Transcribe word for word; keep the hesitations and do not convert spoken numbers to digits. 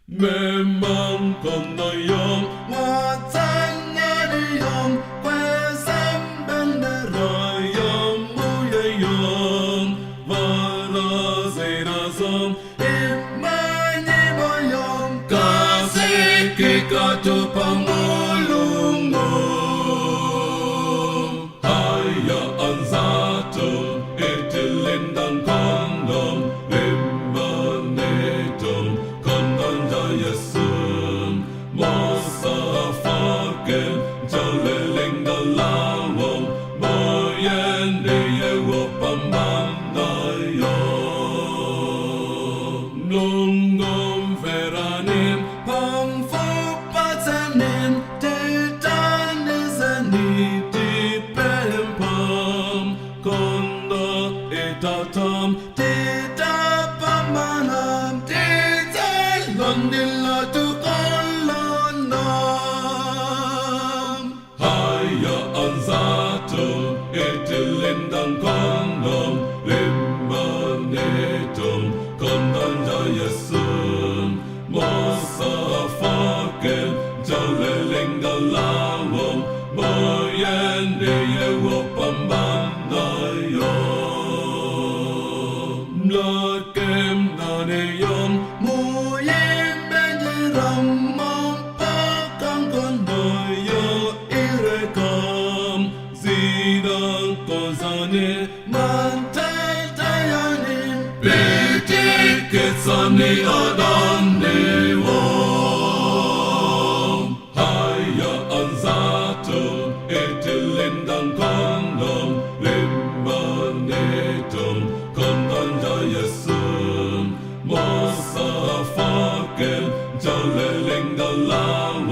Memang kono yong, watan ngadi yong, kuwe' sambendera yong, muye yong, bara zira zong, imani boyong, kasi kikatu pamulungu. Haya'an satu itilindang kondom, limbanitong kondom ja Yesun, mosa faken jaleling dalawong, boyen iye wo pambandayon. Nunggom feranin pangfupatanin, titani sani tipempam, kondo itatam, titapambanam, titalon nila tu kolonam. Haya'an satu itilindang kondom, limbanitong kondom ja Yesun, mosa faken jaleling dalawong, boyen iye wo pambandayon. Nakem nane yong, muyin benjeram, mampakang kondo yo irekam, sidang kozane mantatayanin, pitikit sani adan niwong. Haya'an satu itilindang kondom, limbanitong kondom ja Yesun, mosa faken jaleling dalawong,